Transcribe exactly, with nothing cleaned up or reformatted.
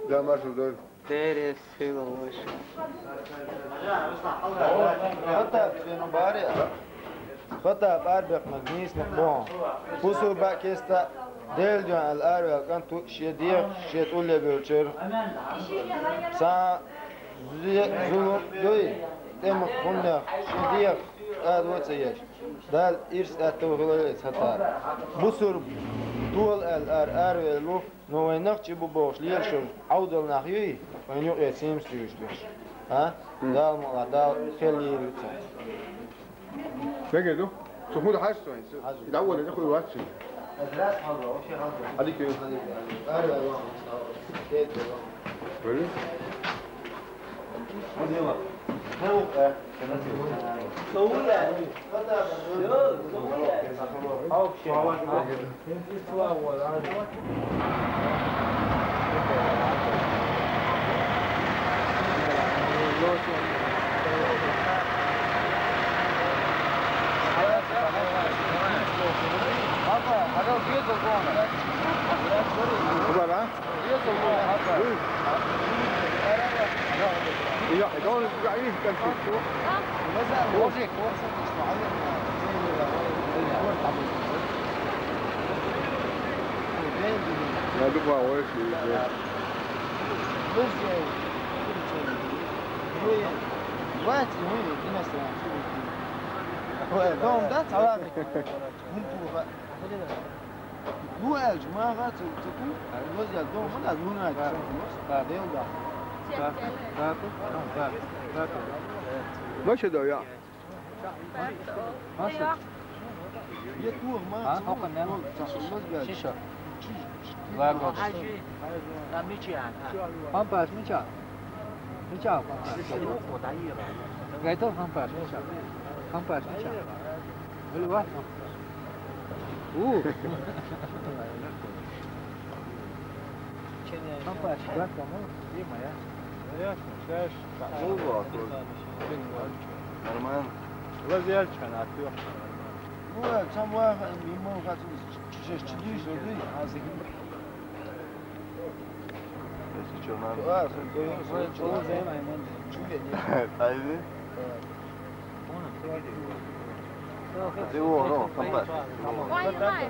Да, Маша, да. Дерес хила ваша. Хатаб, шен баре. Хатаб арбекънаг нийсна бо. Бусурба кеста Делдон ал арвел канту шедиях, шед уллебелчер. Са зе-, зулум дуй, тем хуннах шедиях, ад воцаеш. Дал ирс атту гылалес хата. Бусур туал ал ар арвелу. Ну, вай нах чи бу бохш лиер шур, Ӏавдал нах юй, вай нюкъе симс юйш деш. А? Мм. Дал мала, дал хел лируца. Меге ду? Сухуд хаш сой. Хаш. Дал вала, хуй вачи. Адрес хаза, вообще хаза. Алик юй. Ар вала. Хет вала. Вали? Хабар, а? Мача да я? Мача. Хампаш мича? Мича хампаш? Гайтал хампаш мича? Хампаш мича? Вали ва хампаш. У. Хампаш, да, кому? Нормально. Ну, э, там ва-, мимо хату, чеш чудиш, а зигин. Если чё, надо. А, сын, ты, сын, чё, сын? Тайны? Ты его, ну, компас. Ой, не знаю.